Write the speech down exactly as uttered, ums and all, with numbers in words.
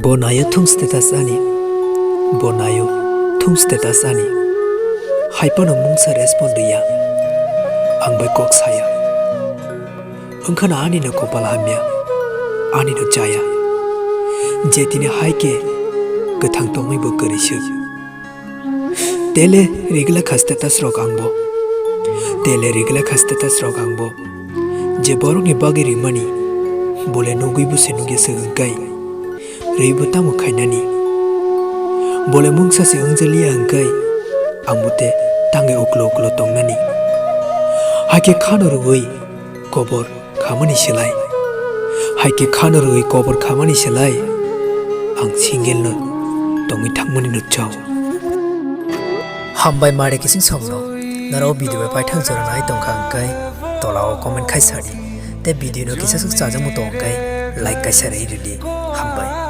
Bo naio thung status ani. Bo naio thung status ani. Hai phano mungsa respond rwya. Ang bai kok saya. Wngkhano ani no kopal hamya. Ani no chaya. Je tini hai khe kwthang tongwi bo kwrwi swk. Tele rigla kha status rok ang bo. Tele rigla kha status rok ang bo. Je borok ni bagwi rimani. Bole nugwi bo se nugya se hwnkhe. Rwi bo tamo khainani. Bole mungsa se wngjalia hwnkhe. Ang bo te tangwi uklo uklo tongnani. Hakhe khano rwui kobor khamani selai. Hai khe khano rwui kobor khamani selai. Ang single no tongwi thangmani no chao. Hambai mare kising song no. Naro video bai paithak jora nai tongkha hwnkhe tola o comment khai sadi. Te video no kisa swk chajakmung tong hwnkhe like kaisa rwi rwdi. Hambai.